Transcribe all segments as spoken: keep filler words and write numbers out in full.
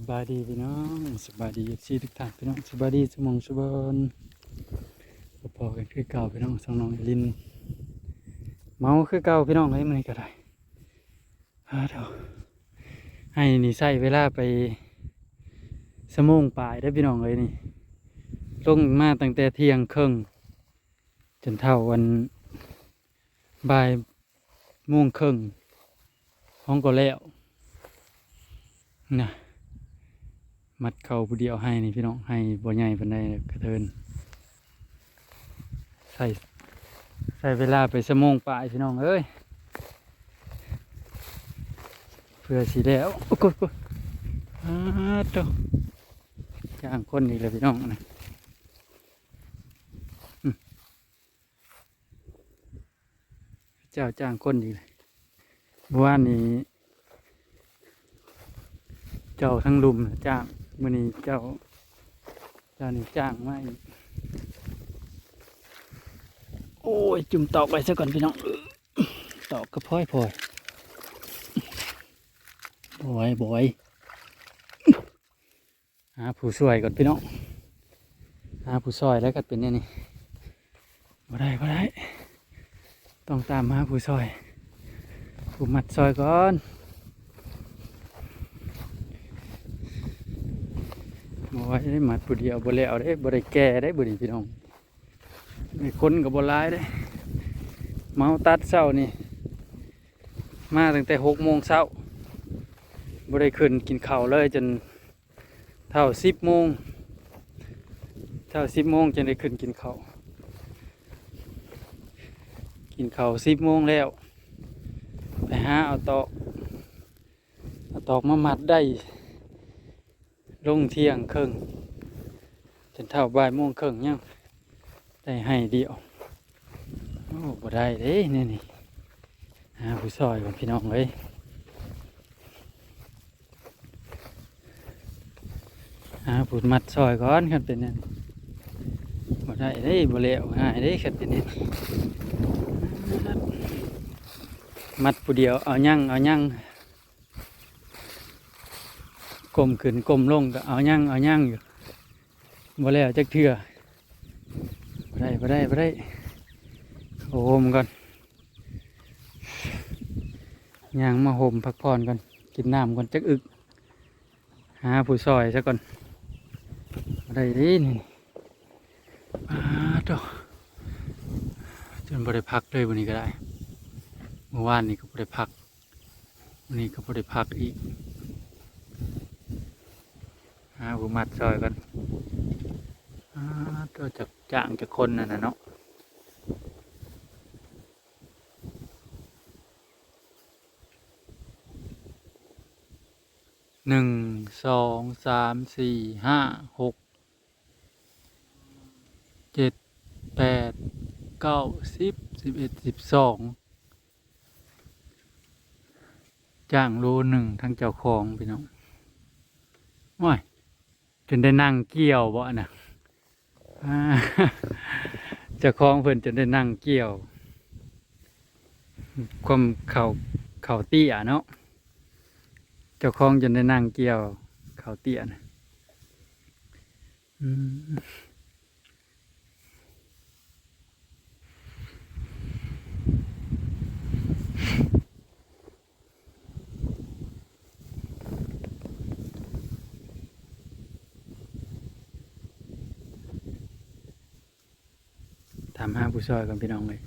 สบายดีพี่น้อง สบายดี เอฟซี ทุกท่านพี่น้อง สบายดีสมองสุบอน ก็พอกันคือเก่าพี่น้อง สองน้องเอลิน เมาคือเก่าพี่น้องเอ้ย มื้อนี้ก็ได้ อ้าเถาะ ให้นี่ใช้เวลาไปชั่วโมงปลายได้อพี่น้องเอ้ยนี่ ลงมาตั้งแต่เที่ยงครึ่ง จนเท่าวันบ่ายโมงครึ่ง ห้องก็แล้วนะ มัดเข้าผู้เดียวให้นี่พี่น้อง ให้บ่ใหญ่ปานใด กระเทิน ใส่ ใส่เวลาไปชั่วโมงปลายพี่น้องเอ้ย เพื่อสิแล้ว โอ้โห อ้าโต จ้างคนอีกแล้วพี่น้องนะ อืม เจ้าจ้างคนอีกแล้ว เมื่อวานนี้ เจ้าทั้งลุมจ้าง มื้อนี้เจ้า เจ้านี่จ้างมาอีก โอ้ย จุ่มตอกไว้ซะก่อนพี่น้อง ตอกกระพ้อยพลอย บ่อย บ่อย หาผู้ช่วยก่อนพี่น้อง หาผู้ช่วยแล้วก็เป็นแนวนี้ บ่ได้ บ่ได้ ต้องตามหาผู้ช่วย ผู้มัดช่วยก่อน บ่ไหวเด้ มัดผู้เดียวบ่แล้วเด้ บ่ได้แก่เด้ บ่นี้พี่น้อง นี่คนก็บ่หลายเด้ เมาตัดเช้านี่ มาตั้งแต่หกโมงเช้า บ่ได้ขึ้นกินข้าวเลย จนเท่าสิบโมง เท่าสิบโมงจึงได้ขึ้นกินข้าว กินข้าวสิบโมงแล้ว ไปหาเอาตอก เอาตอกมามัดได้ ลงเที่ยงครึ่ง จนเท่าบ่ายโมงครึ่งยังได้ให้เดียว โอ้ บ่ได้เด้ นี่นี่ หาผู้ช่วยก่อนพี่น้องเอ้ย หาผู้มัดช่วยก่อน คันเป็นนั่น บ่ได้เด้ บ่แล้วง่ายเด้ คันเป็นนั่น มัดผู้เดียว เอายัง เอายัง ก้มขึ้นก้มลงก็เอายัง เอายังอยู่ บ่แล้วจักเทื่อ บ่ได้ บ่ได้ บ่ได้ โฮมก่อน ย่างมาโฮมพักผ่อนก่อน กินน้ำก่อนจักอึก หาผู้ช่วยซะก่อน บ่ได้เด้นี่ อ้าโต จนบ่ได้พักเลยวันนี้ก็ได้ เมื่อวานนี้ก็บ่ได้พัก วันนี้ก็บ่ได้พักอีก หาผู้มัดช่วยก่อน อ้าโต จักจ้างจักคนนั่นน่ะเนาะ หนึ่ง สอง สาม สี่ ห้า หก เจ็ด แปด เก้า สิบ สิบเอ็ด สิบสอง จ้างโลหนึ่งทั้งเจ้าของพี่น้อง โอ้ย จนได้นั่งเกี่ยวบ่นะ อ่า เจ้าของเพิ่นจนได้นั่งเกี่ยว ความเขา เขาเตี้ยเนาะ เจ้าของจนได้นั่งเกี่ยว เขาเตี้ยนะ อืม ถามหาผู้ช่วยก่อนพี่น้องเอ้ย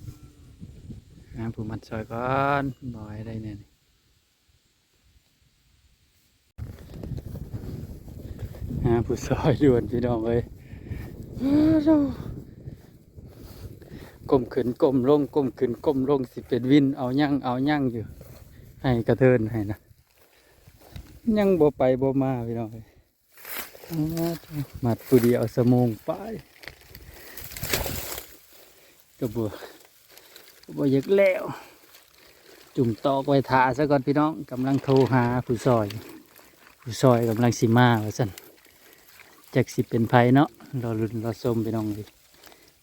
หาผู้มัดช่วยก่อน บ่ให้ได้แน่นี่ หาผู้ช่วยด่วนพี่น้องเอ้ย ก้มขึ้นก้มลง ก้มขึ้นก้มลง สิเป็นวิน เอายัง เอายังอยู่ ให้กระเทินให้นะ ยังบ่ไปบ่มาพี่น้องเอ้ย อ่า มัดผู้เดียวชั่วโมงปลาย ก็บ่ ก็บ่อยากแล้ว จุ่มตอกไว้ท่าซะก่อนพี่น้อง กำลังโทรหาผู้ช่วย ผู้ช่วยกำลังสิมาว่าซั่น จักสิเป็นไผเนาะ รอลุ้นรอชมพี่น้องเอ้ย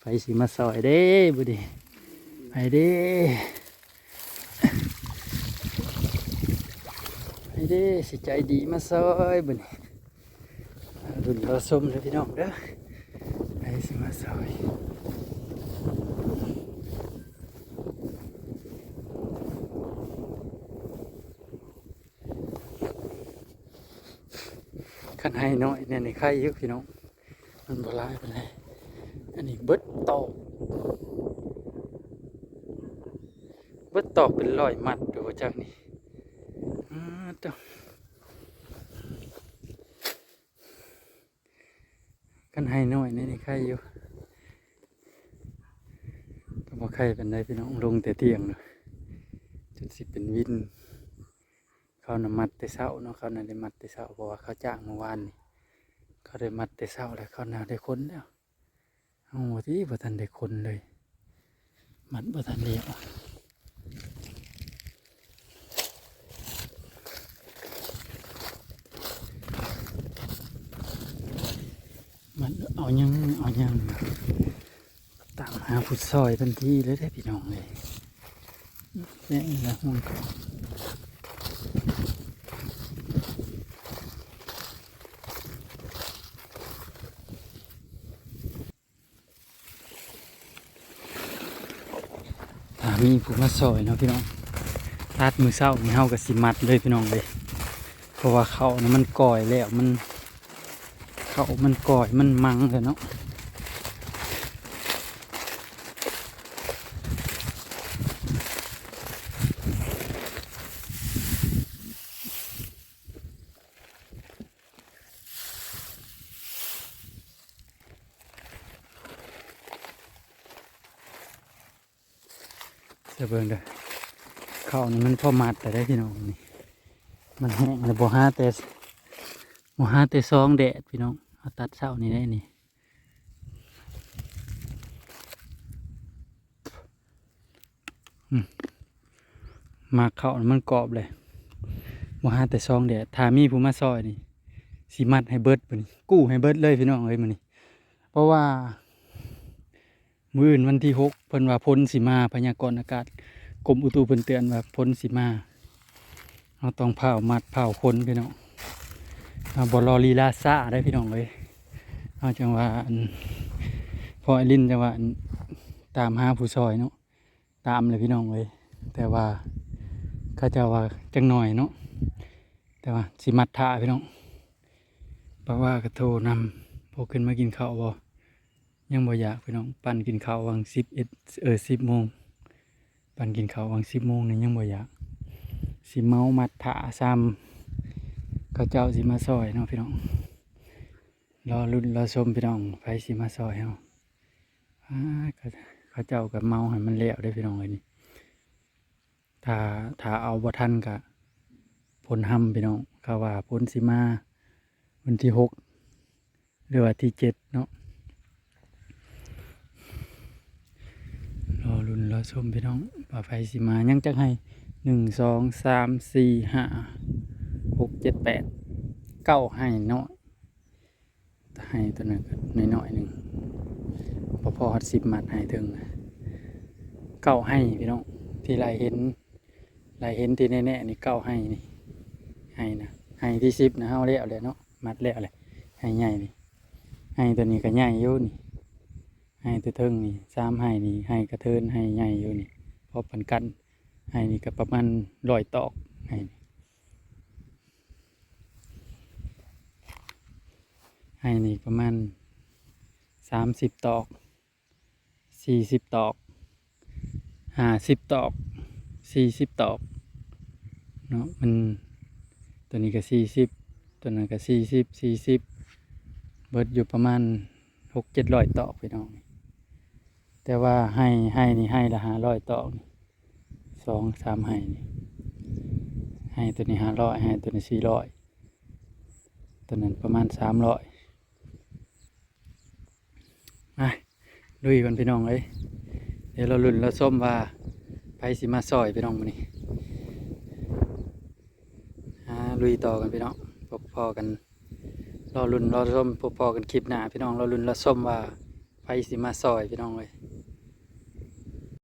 ไผสิมาซ่อยเด้บัดนี้ ไผเด้ ไผเด้ สิใจดีมาซ่อยบัดนี้ รุ่นรอชมเลยพี่น้องเด้อ ไผสิมาซอย คันไฮน้อยเนี่ยนี่ไข่อยู่พี่น้อง มันบ่หลายปานใด อันนี้เบิดตอก เบิดตอกเป็นร้อยมัดอยู่ว่าจักนี่ อ้าเต้า คันไฮน้อยเนี่ยนี่ไข่อยู่ ก็บ่ไข่ปานใดพี่น้อง ลงแต่เที่ยงเนาะ จนสิเป็นวิน เขาน่ะมัดแต่เช้าเนาะ เขาน่ะได้มัดแต่เช้า เพราะว่าเขาจ้างเมื่อวานนี่ เขาได้มัดแต่เช้าแล้ว เขาน่ะได้ขนแล้ว เฮาติบ่ทันได้ขนเลย มัดบ่ทันแล้ว มัดเอายัง เอายัง ตามหาผู้ซอยทันทีเลยเด้อพี่น้องเอ้ย แม่นละ ถ้ามีผู้มาซอยเนาะพี่น้อง ตัดมื้อเช้านี่เฮาก็สิมัดเลยพี่น้องเอ้ย เพราะว่าเขาวน่ะมันก่อยแล้ว มัน เขาวมันก่อย มันมังแล้วเนาะ จะเบิ่งเด้อ เขาวนี่มันพอมัดแต่ได้พี่น้องนี่ มันแห้งแล้ว บ่หาแต่ บ่หาแต่ซองแดดพี่น้อง เอาตัดเช้านี่ได้นี่ อืม มาเขาวมันกรอบเลย บ่หาแต่ซองแดด ถ้ามีผู้มาซอยนี่ สิมัดให้เบิดมื้อนี้ กู้ให้เบิดเลยพี่น้องเอ้ยมื้อนี้ เพราะว่า มื้ออื่นวันที่หก เพิ่นว่าฝนสิมา พยากรณ์อากาศ กรมอุตุเพิ่นเตือนว่าฝนสิมา เราต้องพาวมัดพาวขนพี่น้อง เราบ่รอลีลาช้าได้พี่น้องเอ้ย เอาจังว่าอัน พ่อไอรินจังว่าอัน ตามหาผู้ซอยเนาะ ตามเลยพี่น้องเอ้ย แต่ว่าเขาเจ้าว่าจังหน่อยเนาะ แต่ว่าสิมัดถ่าพี่น้อง ป้าว่าก็โทรนำ พวกขึ้นมากินข้าวบ่ ยังบ่อยากพี่น้อง ปั่นกินข้าววังสิบเอ็ด เออ สิบโมง ปั่นกินข้าววังสิบโมงนี่ยังบ่อยาก สิเมามัดถ่าซ้ำ เขาเจ้าสิมาซอยเนาะพี่น้อง รอลุ้นรอชมพี่น้อง ไผสิมาซอยเฮา อ่า เขา เขาเจ้าก็เมาให้มันแล้วเด้อพี่น้องเอ้ยนี่ ถ้า ถ้าเอาบ่ทันก็ฝนห่ำพี่น้อง เขาว่าฝนสิมาวันที่หก หรือว่าที่เจ็ดเนาะ รอลุ้นรอชมพี่น้อง ว่าไผสิมา ยังจักไฮ่ หนึ่ง สอง สาม สี่ ห้า หก เจ็ด แปด เก้าไฮ่เนาะ ไฮ่ตัวนั้นก็น้อยๆหนึ่ง บ่พอฮอดสิบมัด ไฮ่เทิง เก้าไฮ่พี่น้อง ที่ไล่เห็น ไล่เห็นที่แน่ๆนี่ เก้าไฮ่นี่ ไฮ่นะ ไฮ่ที่สิบนะ เฮาแล้วแหละเนาะ มัดแล้วแหละ ไฮ่ใหญ่นี่ ไฮ่ตัวนี้ก็ใหญ่อยู่นี่ ไฮ่ตัวเทิงนี่ สามไฮ่นี่ ไฮ่กระเทิน ไฮ่ใหญ่อยู่นี่ พอปานกัน ไฮ่นี่ก็ประมาณร้อยตอก ไฮ่นี่ ไฮ่นี่ประมาณสามสิบตอก สี่สิบตอก ห้าสิบตอก สี่สิบตอก เนาะ มัน ตัวนี้ก็สี่สิบ ตัวนั้นก็สี่สิบ สี่สิบ เบิดอยู่ประมาณหกเจ็ดร้อยตอกพี่น้อง แต่ว่าไฮ่ ไฮ่นี่ ไฮ่ละห้าร้อยตอกนี่ สองสามไฮ่นี่ ไฮ่ตัวนี้ห้าร้อย ไฮ่ตัวนี้สี่ร้อย ตัวนั้นประมาณสามร้อย มา ลุยกันพี่น้องเอ้ย เดี๋ยวรอลุ้นรอชมว่าไผสิมาซอยพี่น้องมื้อนี้ อ่า ลุยต่อกันพี่น้อง พบพ้อกัน รอลุ้นรอชม พบพ้อกันคลิปหน้าพี่น้อง รอลุ้นรอชมว่าไผสิมาซอยพี่น้องเอ้ย